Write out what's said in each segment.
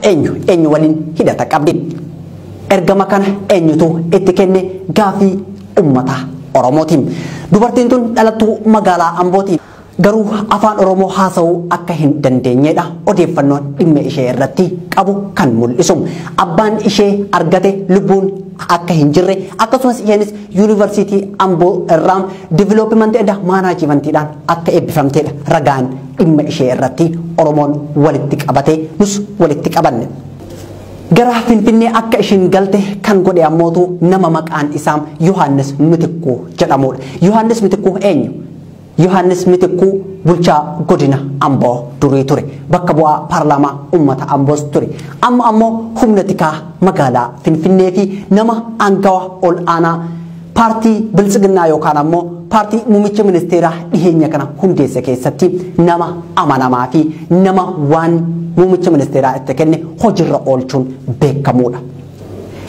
Eenyu eenyu waliin hidhata qabdi? Ergama kana eenyutu itti kenne? Gaafii uummata Oromooti. Dubartiin tun dhalattuu magaalaa Ambooti. Garuu afaan Oromoo haasa'uu akka hin dandeenyedha odeeffannoon dhimma ishee irratti qabu kan mul'isu. Abbaan ishee argate lubbuun akka hin jirre, akkasumas isheenis yuunivarsiitii Amboo irraa development and managementiidhaan akka eebbifamtedha ragaan dhimma ishee irratti Oromoon walitti qabate, nus walitti qabanne. Gara Finfinnee akka ishiin galte kan godhe ammootu nama maqaan isaa Yohaannis Mitikkuu jedhamudha. Yohaannis Mitikkuu eenyu? Yohaannis Mitikkuu bulchaa godina Amboo durii ture. Bakka bu'aa paarlaamaa uummata Amboos ture. Amma ammoo humna tikaa magaalaa Finfinnee fi nama aangawa ol aanaa paartii Biltsiginnaa yookaan ammoo paartii muummicha ministeeraa dhiheenya kana hundeesse keessatti nama amanamaa fi nama waan muummicha ministeeraa itti kenne hojiirra oolchuun beekamudha.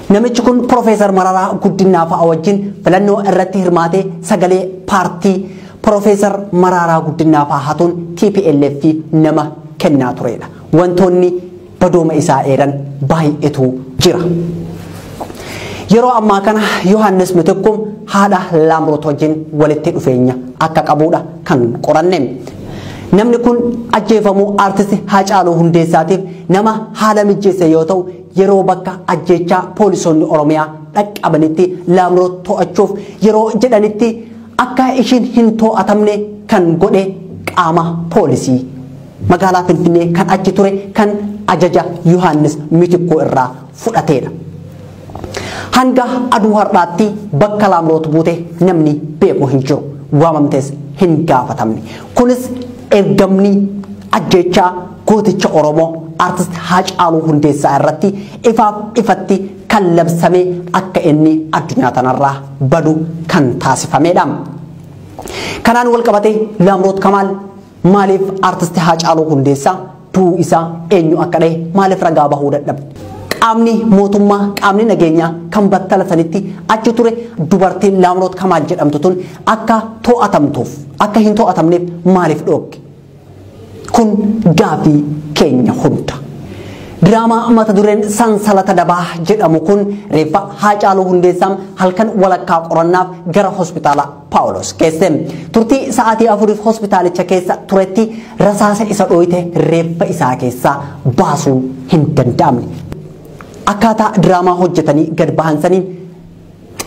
Namichi kun Profeesar Mararaa Guddinaa fa'a wajjin filannoo irratti hirmaatee sagalee paartii Profeesar Mararaa Guddinaa fa'a hatuun TPLF nama kennaa turedha. Wantoonni badooma isaa eeran baay'eetu jira. Yeroo ammaa kana Yohaannis Mitikkuu haadha Laamroot wajjin walitti dhufeenya akka qabudha kan qoranne. Namni kun ajjeefamuu aartisti Haacaaluu Hundeessaatiif nama haala mijeesse yoo ta'u, yeroo bakka ajjeechaa poolisoonni Oromiyaa dhaqqabanitti Laamroot to'achuuf yeroo jedhanitti akka ishiin hin to'atamne kan godhe qaama poolisii magaalaa Finfinnee kan achi ture kan ajaja Yohaannis Mitikkuu irraa fudhatedha. Hanga aduu har'aatti bakka Laamroot buute namni beeku hin jiru. Waamamtees hin gaafatamne. Kunis ergamni ajjeechaa gooticha Oromoo aartist Haacaaluu Hundeessaa irratti ifaaf ifatti kan labsame akka inni addunyaa tanarraa badu kan taasifamedha. Kanaan wal qabatee Laamroot Kamaal maaliif aartist Haacaaluu Hundeessaa du'uu isaa eenyu akka dhahe maaliif ragaa bahuu dadhabde? Qaamni mootummaa, qaamni nageenyaa kan battala sanitti achi ture dubartiin Laamroot Kamaal jedhamtu tun akka to'atamtuuf akka hin to'atamneef maaliif dhoogge? Kun gaafii keenya hunda. Diraamaa mata dureen Sansalata Dabaa jedhamu kun reeffa Haacaaluu Hundeessaa halkan walakkaa qorannaaf gara hospitaala Paawulos geesse. Turtii sa'aatii 4 hospitaalicha keessa turetti rasaasa isa dhooyte reeffa isaa keessaa baasuun hin danda'amne. Akkaataa diraamaa hojjetanii gad bahan saniin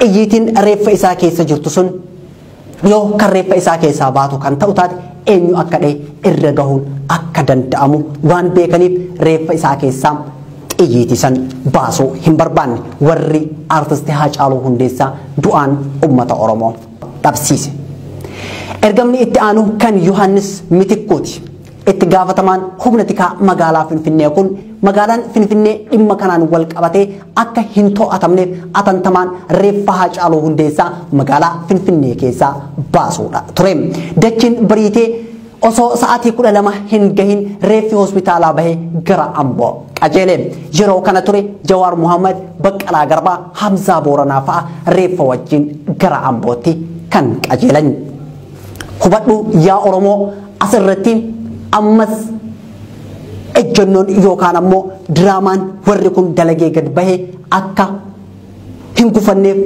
xiyyiitiin reeffa isaa keessa jirtu sun yoo kan reeffa isaa keessaa baatu kan ta'u taate eenyu akka dhahe irra gahuun akka danda'amu waan beekaniif reeffa isaa keessaa xiyyiitii san baasuu hin barbaanne warri aartisti Haacaaluu Hundeessaa du'aan uummata Oromoo dhabsiise. Ergamni itti aanu kan Yohaannis Mitikkuuti. Itti gaafatamaan humna tikaa magaalaa Finfinnee kun magaalaan Finfinnee dhimma kanaan wal qabatee akka hin to'atamneef atantamaan reeffa Haacaaluu Hundeessaa magaalaa Finfinnee keessaa baasuudha ture. Dachiin bariitee osoo sa'aatii 12 hin gahin reeffi hospitaalaa bahee gara Amboo qajeele. Yeroo kana ture Jawaar Muhammad, Baqqalaa Garbaa, Hamzaa Booranaa fa'a reeffa wajjin gara Ambootti kan qajeelan. Hubadhu yaa Oromoo, asirratti ammas ejjennoon yookaan ammoo diraamaan warri kun dalagee gad bahee akka hin gufanneef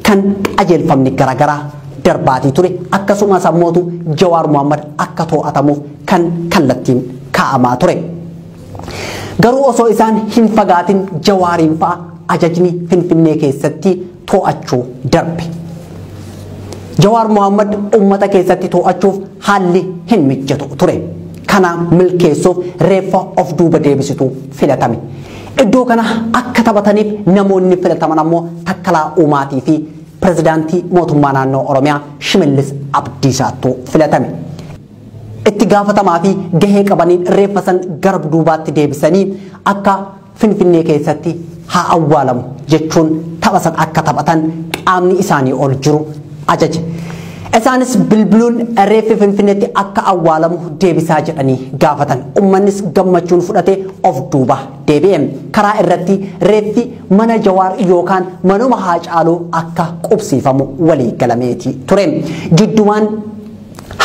kan qajeelfamni garaagaraa darbaatii ture. Akkasumas ammootu Jawaar Muhammad akka to'atamuuf kan kallattiin kaa'amaa ture. Garuu osoo isaan hin fagaatin Jawaariin fa'a ajajni Finfinnee keessatti to'achuu darbe. Jawaar Muhammad uummata keessatti to'achuuf haalli hin mijatu ture. Kana milkeessuuf reeffa of duuba deebisitu filatame. Iddoo kana akka taphataniif namoonni filataman ammoo Takkalaa Uumaatii fi pirezidaantii mootummaa naannoo Oromiyaa Shimallis Abdiisaattu filatame. Itti gaafatamaa fi gahee qabaniin reeffa san gara duubaatti deebisanii akka Finfinnee keessatti haa awwaalamu jechuun tapha san akka taphatan qaamni isaanii ol jiru ajaje. Isaanis bilbiluun reeffi Finfinneetti akka awwaalamu deebisaa jedhanii gaafatan. Uummannis gammachuun fudhatee of duuba deebi'e. Karaa irratti reeffi mana Jawaar yookaan manuma Haacaaluu akka qubsiifamu walii galameeti ture. Jiddumaan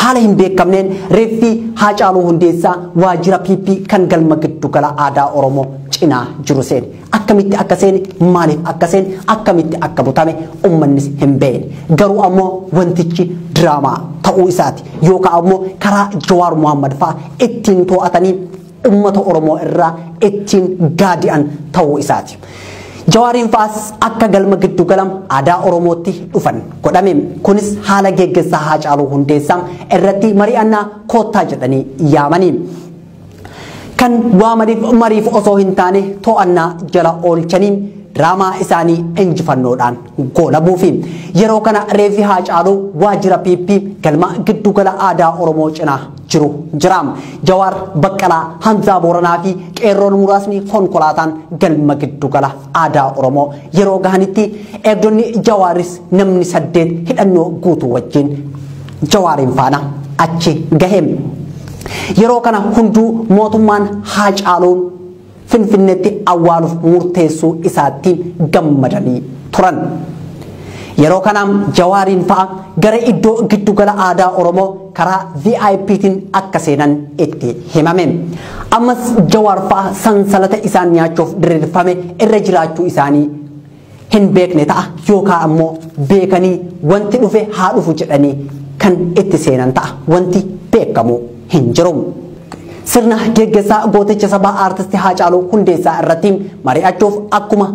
Haala hin beekamneen reeffi Haacaaluu Hundeessaa waajjira PP kan galma giddugala aadaa Oromoo cinaa jiru seene. Akkamitti akka seene, maaliif akka seene, akkamitti akka butame uummannis hin beekne. Garuu ammoo wantichi diraamaa ta'uu isaati yookaan ammoo karaa Jawaar Mohammad fa'aa ittiin to'atanii uummata Oromoo irraa ittiin gaadi'an ta'uu isaati. Jawaariin fa'aas akka galma giddugala aadaa Oromootti dhufan godhame. Kunis haala geggeessaa Haacaaluu Hundeessaa irratti mari'annaa koottaa jedhanii yaamanii. Kan waamaniif mariif osoo hin taane to'annaa jala oolchanii diraamaa isaanii injifannoodhaan goolabuufi. Yeroo kana reeffi Haacaaluu waajjira PP galma giddugala aadaa Oromoo cinaa jiru jira. Jawaar, Baqqalaa, Hamzaa Booranaa fi qeerroon muraasni konkolaataan galma giddugala aadaa Oromoo yeroo gahanitti eegdonni Jawaaris namni 8 hidhannoo guutuu wajjin Jawaariin faana achi gahe. Yeroo kana hunduu mootummaan Haacaaluun Finfinneetti awwaaluuf murteessuu isaatti gammadanii turan. Yeroo kana Jawaariin fa'a gara iddoo giddugala aadaa Oromoo karaa VIPtiin akka seenan itti himame. Ammas Jawaar fa'a sansalata isaan nyaachuuf diriirfame irra jiraachuu isaanii hin beekne ta'a yookaan ammoo beekanii wanti dhufe haa dhufu jedhanii kan itti seenan ta'a, wanti beekamu hin jiru. Sirna geggeessaa gooticha sabaa aartistii Haacaaluu Hundeessaa irratti mari'achuuf akkuma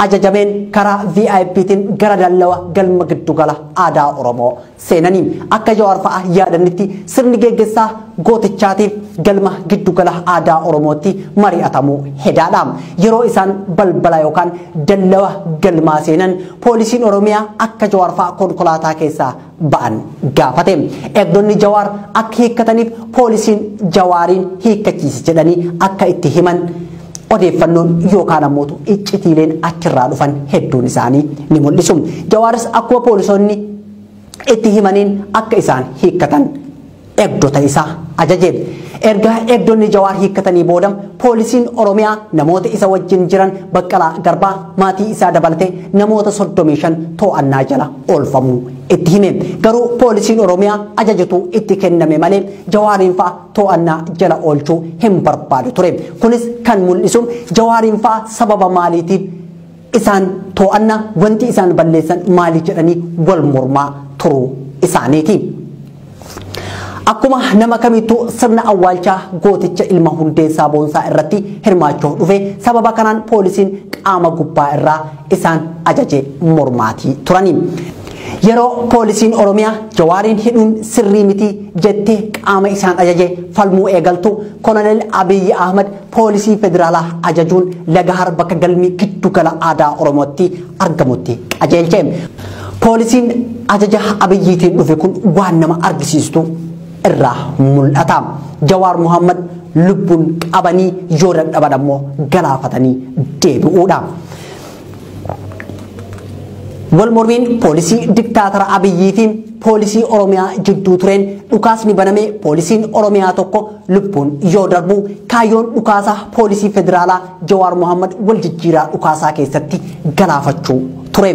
ajajameen karaa VIPtiin gara dallawa galma giddugala aadaa Oromoo seenanii akka Jawaar fa'a yaadanitti sirni geggeessaa gootichaatiif galma giddugala aadaa Oromootti mari'atamuu hedaadha. Yeroo isaan balbala yookaan dallawa galmaa seenan poolisiin Oromiyaa akka Jawaar fa'a konkolaataa keessaa ba'an gaafate. Eegdonni Jawaar akka hiikkataniif poolisiin Jawaariin hiikkachiise jedhanii akka itti himan odeeffannoon yookaan ammoo iccitiileen achirraa dhufan hedduun isaanii ni mul'isu. Jawaaris akkuma poolisoonni itti himaniin akka isaan hiikkatan eegdota isaa ajaje. Erga eegdonni Jawaar hiikkatanii booda poolisiin Oromiyaa namoota isa wajjin jiran Baqqalaa Garbaa maatii isaa dabalatee namoota 35 to'annaa jala oolfamuu itti hime. Garuu poolisiin Oromiyaa ajajatu itti kenname malee Jawaariin fa'a to'annaa jala oolchuu hin barbaadu ture. Kunis kan mul'isu Jawaariin fa'a sababa maaliitiif isaan to'annaa wanti isaan balleessan maali jedhanii wal mormaa turuu isaaniiti. Akkuma nama kamittuu sirna awwaalchaa gooticha ilma Hundeessaa Boonsaa irratti hirmaachuuf dhufe sababa kanaan poolisiin qaama gubbaa irraa isaan ajaje mormaatii turani. Yeroo poolisiin Oromiyaa Jawaariin hidhuun sirrii miti jettee qaama isaan ajaje falmuu eegaltu Koloneel Abiyyi Ahmad poolisii federaalaa ajajuun Lagahar bakka galmi giddugala aadaa Oromootti argamutti qajeelche. Poolisiin ajaja Abiyyiitiin dhufe kun waan nama argisiistu irraa mul'ata. Jawaar Mohammad lubbuun qabanii yoo dadhaban ammoo galaafatanii deebi'uudha. Wal mormiin poolisii diktaatara Abiyyii fi poolisii Oromiyaa jidduu tureen dhukaasni baname poolisiin Oromiyaa tokko lubbuun yoo darbu kaayyoon dhukaasaa poolisii federaalaa Jawaar Mohammad wal jijjiiraa dhukaasaa keessatti galaafachuu ture.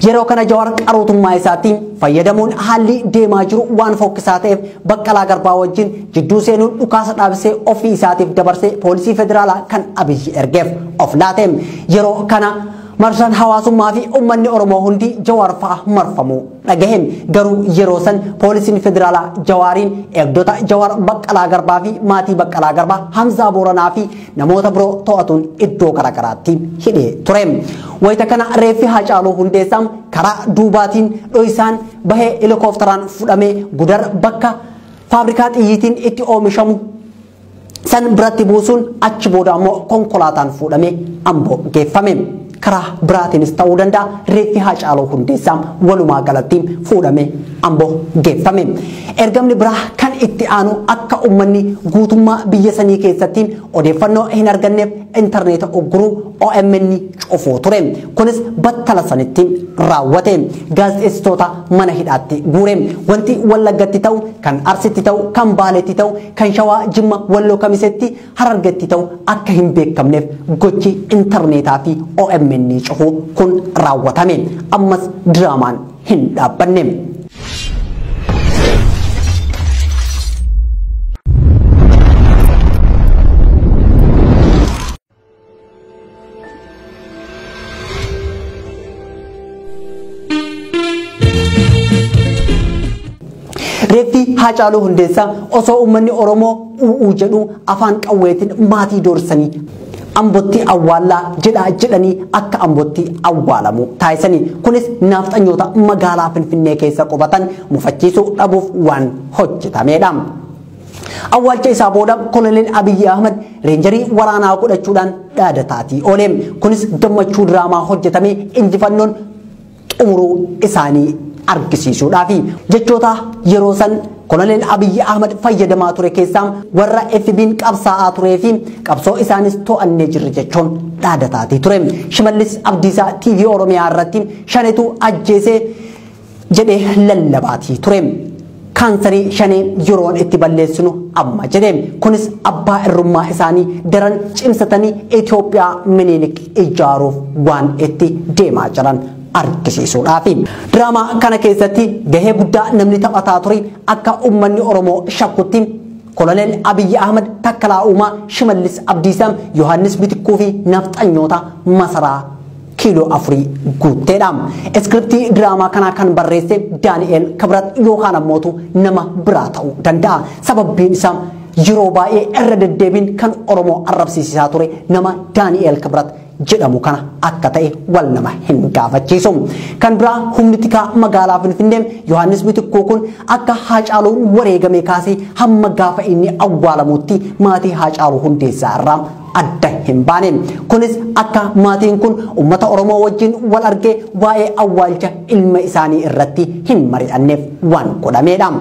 Yeroo kana Jawaar qarootummaa isaatiin fayyadamuun haalli deemaa jiru waan fokkisaa ta'eef Baqqalaa Garbaa wajjin jidduu seenuun dhukaasa dhaabsee ofii isaatiif dabarsee poolisii federaalaa kan Abiyyi ergeef of laate. Yeroo kana marsaan hawaasummaa fi uummanni Oromoo hundi Jawaar fa'a marfamuu dhagahe. Garuu yeroo san poolisiin federaalaa Jawaariin eegdota Jawaar Baqqalaa Garbaa fi maatii Baqqalaa Garbaa Hamzaa Booranaa fi namoota biroo to'atuun iddoo garaagaraatti hidhee ture. Wayita kana reeffi Haacaaluu Hundeessaa karaa duubaatiin dho'isaan bahee helikoophteraan fudhamee Gudar bakka faabrikaa xiyyiitiin itti oomishamu san biratti buusuun achi booda ammoo konkolaataan fuudhamee Amboo geeffame. Karaa biraatiinis ta'uu danda'a reeffi Haacaaluu Hundeessaa walumaa galatti fuudhamee Amboo geeffame. Ergamni biraa kan itti aanu akka uummanni guutummaa biyya sanii keessatti odeeffannoo hin arganneef intarneeta ugguruu OMN cufuu ture. Kunis battala sanitti raawwate. Gaazexeessitoota mana hidhaatti guure. Wanti Wallaggatti ta'u, kan Arsitti ta'u, kan Baaleetti ta'u, kan Shawaa, Jimma, Walloo Kamisetti, Harargetti ta'u akka hin beekamneef gochi intarneetaa fi OMN cufuu kun raawwatame. Ammas diraamaan hin dhaabbanne. Reeffi Haacaaluu Hundeessaa osoo uummanni Oromoo u'uu jedhu afaan qawweetiin maatii doorsanii Ambotti awwaallaa jedhaa jedhanii akka Ambotti awwaalamu taasisanii. Kunis naafxanyoota magaalaa Finfinnee keessa qubatan mufachiisuu dhabuuf waan hojjetamedha. Awwaalcha isaa booda Koloneel Abiyyi Ahmad reenjarii waraanaa godhachuudhaan dhaadataatii oole. Kunis gammachuu diraamaa hojjetamee injifannoon xumuruu isaanii argisiisuudhaafi. Jechoota yeroo san Koloneel Abiyyi Ahmad fayyadamaa ture keessaa warra FB'n qabsaa'aa turee fi qabsoo isaanis to'annee jirra jechuun dhaadataatii ture. Shimallis Abdiisaa TV Oromiyaa irratti shanetu ajjeesee jedhee lallabaatii ture. Kaansarii shanee yeroon itti balleessinu amma jedhe. Kunis abbaa irrummaa isaanii daran cimsatanii Itoophiyaa Minilik ijaaruuf waan itti deemaa jiran argisiisuudhaafi. Diraamaa kana keessatti gahee guddaa namni taphataa ture akka uummanni Oromoo shakkutti Koloneel Abiyyi Ahmad, Takkalaa Uumaa, Shimallis Abdiisaa, Yohaannis Bitikkuu fi nafxanyoota masaraa kiiloo 4 guutteedha. Iskiriptii diraamaa kanaa kan barreesse Daani'eel Kibrat yookaan ammootu nama biraa ta'uu danda'a. Sababbiin isaa yeroo baay'ee irra deddeebiin kan Oromoo arrabsiisaa ture nama Daani'eel Kibrat jedhamu kana akka ta'e wal nama hin gaafachiisu. Kan biraa humni tikaa magaalaa Finfinnee Yohaannis Bitikkuu kun akka Haacaaluun wareegame kaasee hamma gaafa inni awwaalamutti maatii Haacaaluu Hundeessaa irraa adda hin baane. Kunis akka maatiin kun uummata Oromoo wajjin wal argee waa'ee awwaalcha ilma isaanii irratti hin mari'anneef waan godhamedha.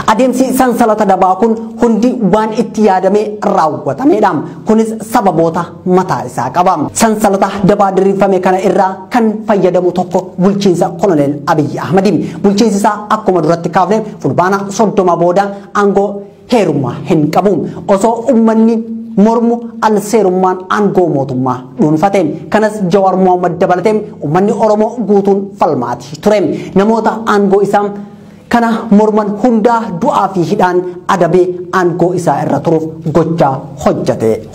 Adeemsi sansalata dabaa kun hundi waan itti yaadamee raawwatamedha. Kunis sababoota mataa isaa qaba. Sansalata dabaa diriirfame kana irraa kan fayyadamu tokko bulchiinsa Koloneel Abiyyi Ahmadi. Bulchiinsi isaa akkuma duratti kaafne fulbaana 30 booda aangoo heerummaa hin qabu. Osoo uummanni mormu al seerummaan aangoo mootummaa dhuunfate. Kanas Jawaar Mohammad dabalatee uummanni Oromoo guutuun falmaatii ture. Namoota aangoo isaa kana morman hundaa du'aa fi hidhaan adabee aangoo isaa irra turuuf gochaa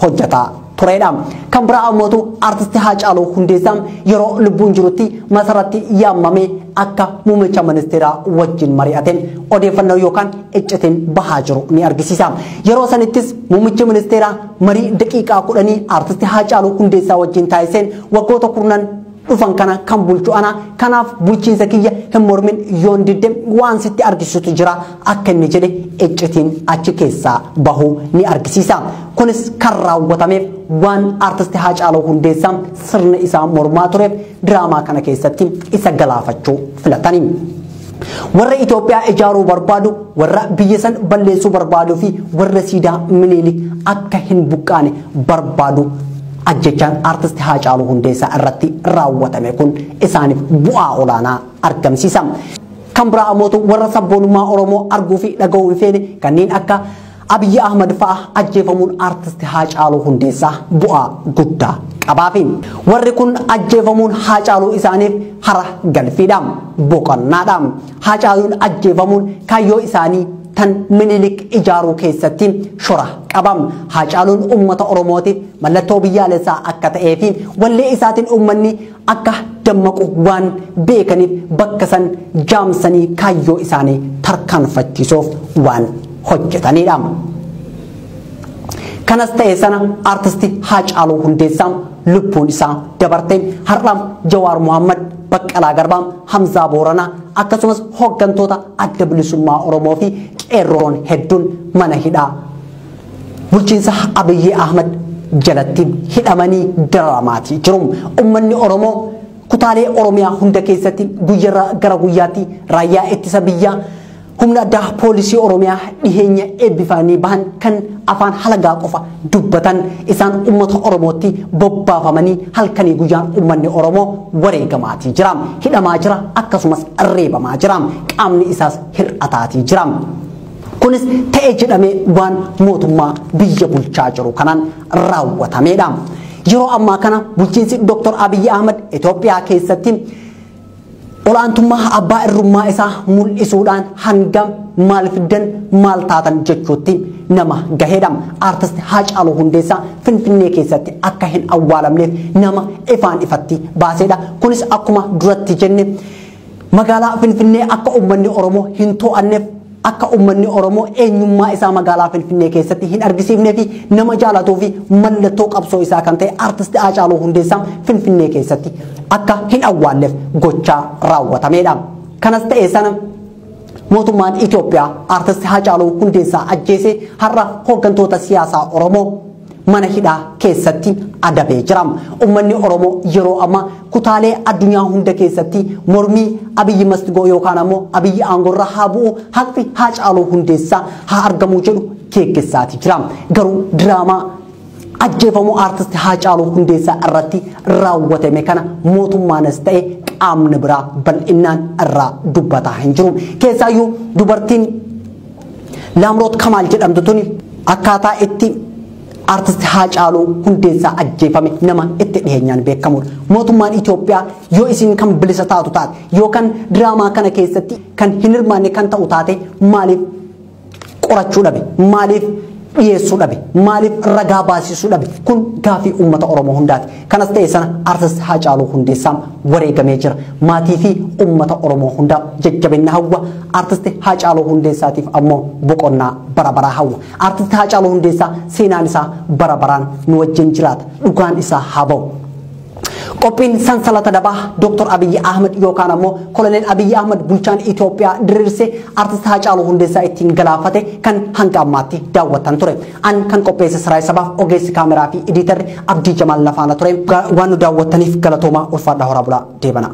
hojjetaa turedha. Kan biraa ammootu artisti Haacaaluu Hundeessaa yeroo lubbuun jirutti masaratti yaamamee akka muummicha ministeeraa wajjin mari'ateen odeeffannoo yookaan iccitiin bahaa jiru ni argisiisa. Yeroo sanittis muummichi ministeeraa marii daqiiqaa 10 artisti Haacaaluu Hundeessaa wajjin taasiseen waggoota 10 dhufan kana kan bulchu ana, kanaaf bulchiinsa kiyya hin mormin yoon didde waan sitti argisiisutu jira akka inni jedhe iccitiin achi keessaa bahuu ni argisiisa. Kunis kan raawwatameef waan artisti Haacaaluu Hundeessaa sirna isaa mormaa tureef diraamaa kana keessatti isa galaafachuu filatanii. Warra Itoophiyaa ijaaruu barbaadu, warra biyya san balleessuu barbaaduu fi warra siidaa Minilik akka hin buqqaane barbaadu ajjechaan artisti Haacaaluu Hundeessaa irratti raawwatame kun isaaniif bu'aa olaanaa argamsiisa. Kan biraa ammootu warra sabboonummaa Oromoo arguu fi dhaga'uu hin feene kanneen akka Abiyyi Ahmad fa'a ajjeefamuun artisti Haacaaluu Hundeessaa bu'aa guddaa qabaafi. Warri kun ajjeefamuun Haacaaluu isaaniif hara galfiidha, boqonnaadha. Haacaaluun ajjeefamuun kaayyoo isaanii tan Minilik ijaaruu keessatti shora qabam. Haacaaluun uummata Oromootiif mallattoo biyyaalessaa akka ta'ee fi wallee isaatiin uummanni akka dammaqu waan beekaniif bakka san jaamsanii kaayyoo isaanii tarkaanfachiisuuf waan hojjetanidha. Kanas ta'e sana artisti Haacaaluu Hundeessaa lubbuun isaa dabarte. Har'a Jawaar Mohammad, Baqqalaa Garbaa, Hamzaa Booranaa akkasumas hooggantoota adda bilisummaa Oromoo fi qeerroon hedduun mana hidhaa bulchiinsa Abiyyi Ahmad jalatti hidhamanii dararamaatii jiru. Uummanni Oromoo kutaalee Oromiyaa hunda keessatti guyyaarraa gara guyyaatti raayyaa ittisa biyyaa humna addaa poolisii Oromiyaa dhiheenya eebbifamanii bahan kan afaan halagaa qofa dubbatan isaan uummata Oromootti bobbaafamanii halkanii guyyaan uummanni Oromoo wareegamaatii jira. Hidhamaa jira, akkasumas reebamaa jira. Qaamni isaas hir'ataatii jira. Kunis ta'ee jedhamee waan mootummaa biyya bulchaa jiru kanaan raawwatamedha. Yeroo ammaa kana bulchiinsi Dr. Abiyyi Ahmad Itoophiyaa keessatti olaantummaa abbaa irrummaa isaa mul'isuudhaan hanga maal fiddan maal taatan jechuutti nama gaheedha. Artisti Haacaaluu Hundeessaa Finfinnee keessatti akka hin awwaalamneef nama ifaan ifatti baaseedha. Kunis akkuma duratti jenne magaalaa Finfinnee akka uummanni Oromoo hin to'anneef akka uummanni Oromoo eenyummaa isaa magaalaa Finfinnee keessatti hin argisiifnee fi nama jaalatuu fi mallattoo qabsoo isaa kan ta'e Artist Haacaaluu Hundeessaa Finfinnee keessatti akka hin awwaalleef gochaa raawwatamedha. Kanas ta'e sana mootummaan Itoophiyaa Artist Haacaaluu Hundeessaa ajjeesee har'a hooggantoota siyaasaa Oromoo mana hidhaa keessatti adabee jira. Uummanni Oromoo yeroo ammaa kutaalee addunyaa hunda keessatti mormii Abiyyi Mastigoo yookaan ammoo Abiyyi aangorra haa bu'u, haqni Haacaaluu Hundeessaa haa argamu jedhu geggeessaati jira. Garuu diraamaa ajjeefamuu Artist Haacaaluu Hundeessaa irratti raawwatame kana mootummaanis ta'e qaamni biraa bal'innaan irraa dubbataa hin jiru. Keessaayyuu dubartiin Laamroot Kamaal jedhamtu tuni akkaataa itti Artist Haacaaluu Hundeessaa ajjeefame nama itti dhiheenyaan beekamudha. Mootummaan Itoophiyaa yoo isin kan bilisa taatu taate yookaan diraamaa kana keessatti kan hin hirmaanne kan ta'u taate maaliif qorachuu dhabe? Maaliif dhiyeessuu dhabe? Maaliif ragaa baasisuu dhabe? Kun gaafii uummata Oromoo hundaati. Kanas ta'e sana Artist Haacaaluu Hundeessaa wareegamee jira. Maatii fi uummata Oromoo hundaa jajjabina hawwa. Artist Haacaaluu Hundeessaatiif ammoo boqonnaa bara baraa hawwa. Artist Haacaaluu Hundeessaa seenaan isaa bara baraan nu wajjin jiraata. Dhugaan isaa haa ba'u. Qophiin sansalata dabaa Dr. Abiyyi Ahmed yookaan ammoo Koloneel Abiyyi Ahmed bulchaan Itoophiyaa diriirsee Artist Haacaaluu Hundeessaa ittiin galaafate kan hanga ammaatti daawwatan ture. An kan qopheesse Siraay Sabaaf, ogeessi kaameraa fi ediitarri Abdii Jamaal Lafaana ture. Waan nu daawwattaniif galatoomaa, ulfaadhaa, horaa bulaa, deebana.